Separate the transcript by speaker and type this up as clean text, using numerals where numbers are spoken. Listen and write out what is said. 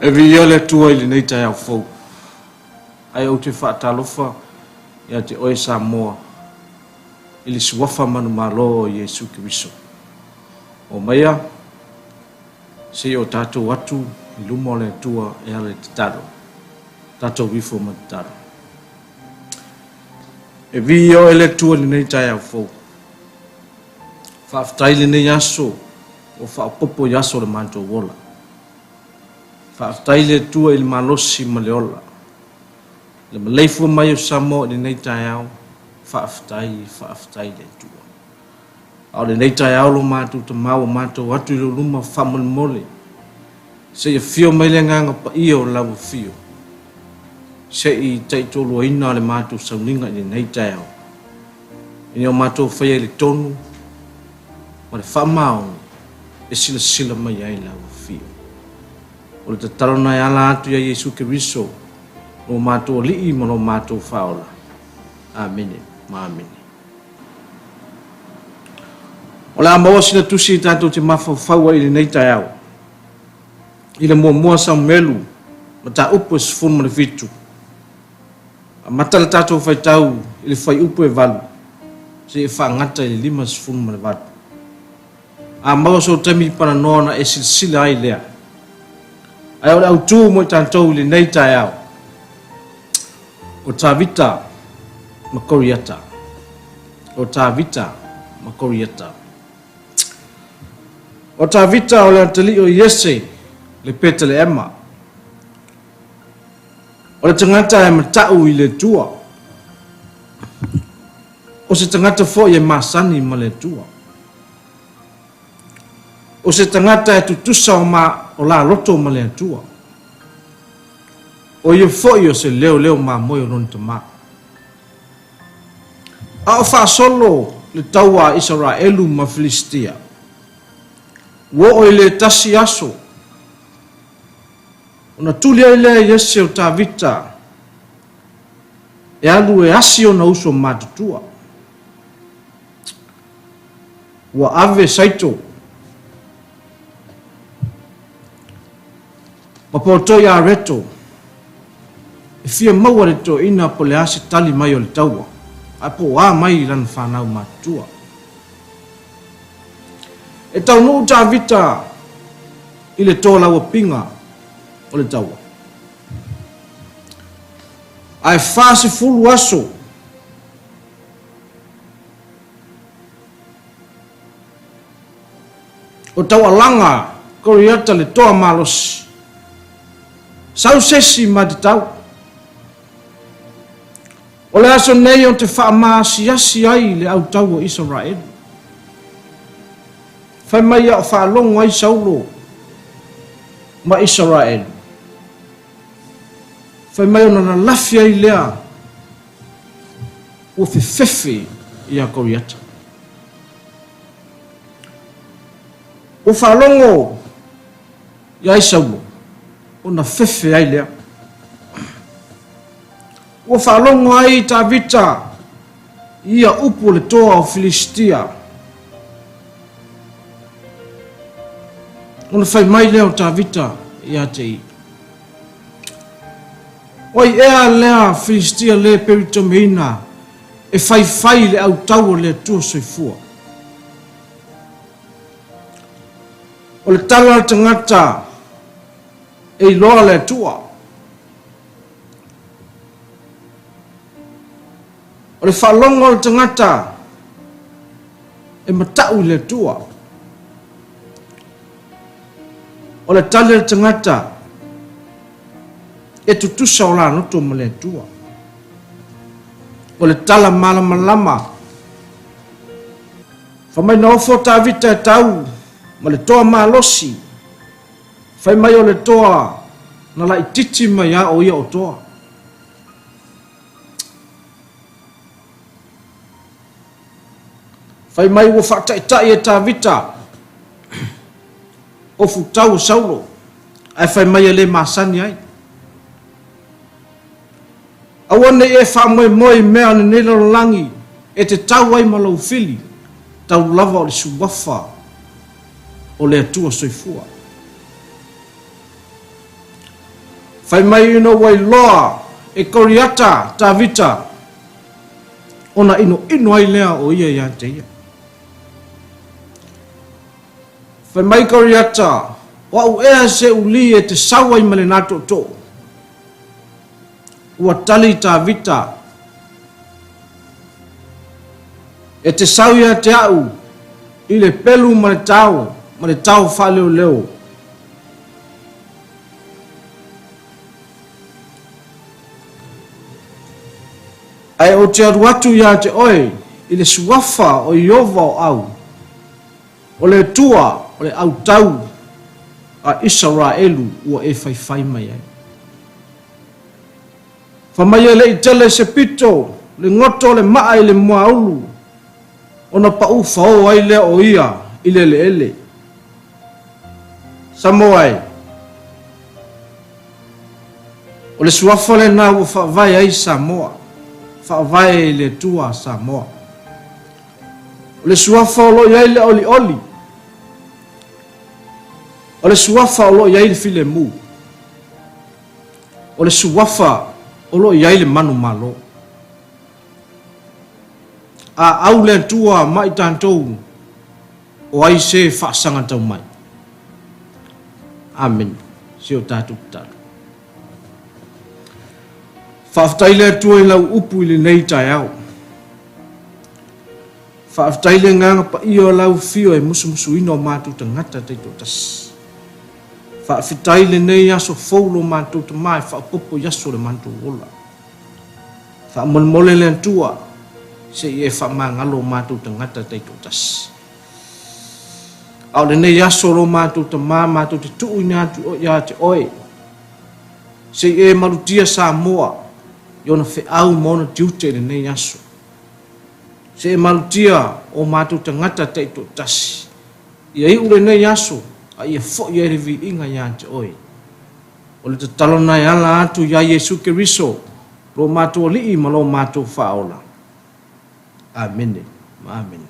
Speaker 1: E viia le Atua i lenei taeao fou. Ae ou te faatalofa ia te oe Samoa i le suafa manumalo o Iesu Keriso. Omaia, se i o tatou atu i luma o le Atua e ala i le tatalo. Tatou ifo ma tatalo. E viia oe le Atua i lenei taeao fou. Faafetai lenei aso ua faaopoopo i aso o le matou ola. Faafetai le Atua i le malosi ma le ola. Le maleifua mai o Samoa i lenei taeao, faafetai, faafetai le Atua. A o lenei taeao lo matou Tama ua matou atu i lou luma faamolemole, se i afio mai le Agaga Paia o lau afio, se i taitoaluaina le matou sauniga i lenei taeao, ina ia o matou faia i le tonu ma le faamaoni e silasila mai ai lau afio. O le tatalo na e ala atu ia Iesu Keriso, lo matou Alii ma lo matou Faaola. Amene ma amene. O le a maua sina tusi tatou te mafaufau ai i lenei taeao. I le muamua Samuelu, mataupu e 17. Amata le tatou faitau i le fuaiupu e 8 seia faagata i le 58. A maua sou taimi paranoa ona e silasila ai lea. Ae o le autu mo i tatou i lenei taeao, o Tavita ma Koriata. O Tavita ma Koriata. O Tavita o le atalii o Iese le Peteleema. O le tagata e matau i le Atua. O se tagata foi e masani ma le Atua. O se tagata e tutusa o, ma, o la loto ma le Atua. O ia foi o se leoleo mamoe o lona tama. A o faasolo le taua a Isaraelu ma Filistia, ua oo i le tasi aso, Ona tuli ai lea e Iese o Tavita e alu e asi ona uso matutua. Ua ave Saito ma Potoi Areto e fia maua le toeaina po o le a se tali mai o le taua, ae po o a mai lana fanau matutua. E taunuu Tavita i le tolauapiga o le taua. Ae 40 aso o taualaga Koriata le toa malosi. Sau sesi ma te tau. O le aso nei ou te faamaasiasi ai le au tau o Isaraelu. Fai mai a o faalogo ai Saulo ma Isaraelu. Fai mai ona lalafi ai lea ua fefefe ia Koriata. Ua faalogo i ai Saulo ona fefe ai lea. Ua faalogo ai Tavita i ia upu o le toa o Filistia. Ona fai mai lea o Tavita ia te ia, O ai ea lea Filistia lē peritomeina e faifai i le autau o le Atua Soifua? O le tala a le tagata e iloa le Atua. O le faalogo a le tagata e matau i le Atua. O le tali a le tagata e tutusa o la loto ma le Atua. O le tala malamalama. Fai mai na ofo Tavita e tau ma le toa malosi. Fai mai o le toa na laititi mai a o ia o toa. Fai mai ua faataitai e Tavita o futau o Saulo, ae fai mai e le masani ai. Aua ne i e faamoemoe i mea a lenei lalolagi e te tau ai ma lou fili, tau lava o le suafa o le Atua Soifua. Fai mai ina ua iloa e Koriata Tavita ona inoino ai lea o ia ia te ia. Fai mai Koriata, O au ea se uli e te sau ai ma lena tootoo? Ua tali Tavita, E te sau ia te au i le pelu ma le tao ma le tao faaleoleo. Ae ou te alu atu ia te oe i le suafa o Ieova o au, o le Atua o le autau a Isaraelu ua e faifai mai ai. Fai mai e le i tele se pito le goto o le maa i le muaulu, ona paʻu faō ai lea o ia i le eleele. Samoa e! O le suafa lena ua faavae ai Samoa, faavae i le Atua a Samoa. O le suafa o lo o i ai le olioli, o le suafa o lo o i ai le filemu, o le suafa o lo o i ai le manumalo. A au le Atua ma i tatou, o ai se faasaga tau mai? Amene. Si o tatou tatalo. Faafetai le Atua i lau upu i lenei taeao. Faafetai le agaga paia o lau afio e musumusuina o matou tagata taitoatasi. Faafetai lenei aso fou lo matou tama e faaopoopo i aso o le matou ola. Faamolemole le Atua se i e faamagalo o matou tagata taitoatasi. A o lenei aso lo matou tama matou te tuuina atu ia te oe, se i e malutia Samoa i ona feau ma ona tiute i lenei aso. Se e malutia o matou tagata taitoatasi. Ia iu lenei aso a ia foi ai le viiga ia te oe. O le tatalo na e ala atu iā Iesu Keriso, lo matou Alii ma lo matou Faaola. Amene ma amene.